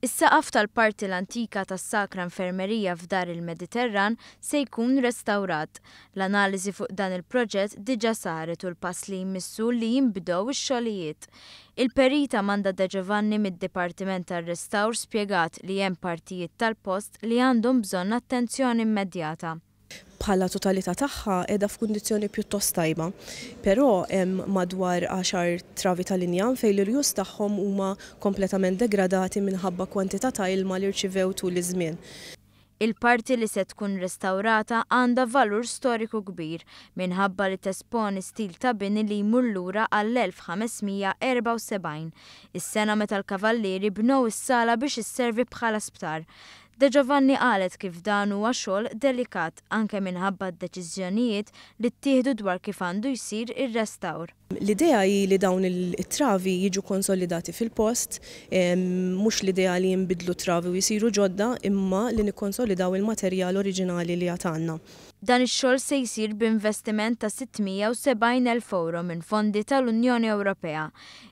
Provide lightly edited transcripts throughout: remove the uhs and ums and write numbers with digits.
Is-saqaf tal-parti l-antika tas-Sacra Infermeria f'Dar il-Mediterran se jkun restawrat. L-analiżi fuq dan il-proġett diġà saret u l-pass li jmiss hu li jinbdew ix-xogħlijiet. Il-Perit Amanda De Giovanni mid-Dipartiment tar-Restawr spjegat li hemm partijiet tal-post li għandhom bżonn attenzjoni immedjata. Bħala totalità tagħha qiegħda f'kundizzjoni pjuttost tajba. Però hemm madwar għaxar travi tal-injam fejn l-irjus tagħhom huma kompletament degradati minħabba kwantità ta' ilma li rċivew tul iż-żmien. Il-parti li se tkun restawrata għandha valur storiku kbir minħabba li tesponi stil ta' bini li jmur lura għall-1574, is-sena meta l-Kavallieri bnew is-sala biex isservi bħala sptar. De Giovanni qalet kif dan huwa xogħol delikat anke minħabba d-deċiżjonijiet li ttieħdu dwar kif għandu jsir ir-restawr. L-idea hi li dawn it-travi jiġu konsolidati fil-post, mhux l-idea li jinbidlu t-travi u jsiru ġodda imma li nikkonsolidaw il-materjal oriġinali li għad għandna. Dan ix-xogħol se jsir b'investiment ta' 670 elf ewro minn fondi tal-Unjoni Ewropea.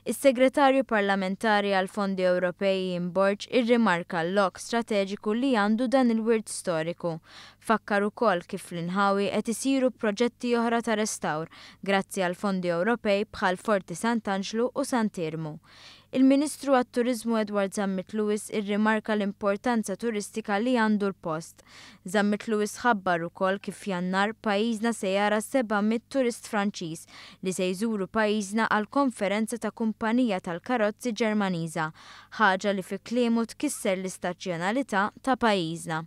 Is-Segretarju Parlamentari għall-Fondi Ewropej Ian Borg irrimarka l-lok strateġiku li għandu dan il-wirt storiku. Fakkar ukoll kif fl-inħawi qed isiru proġetti oħra ta' restawr grazzi għall-fondi Ewropej bħal Forti Sant'Anġlu u Sant'Iermu. Il-Ministru għat-Turiżmu Edward Zammit Lewis irrimarka l-importanza turistika li għandu l-post. Zammit Lewis ħabbar ukoll kif f'Jannar pajjiżna se jara 700 turist Franċiż li se jżuru pajjiżna għal konferenza ta' kumpanija tal-karozzi Ġermaniża, ħaġa li fi kliemu tkisser l-istaġjonalità ta' pajjiżna.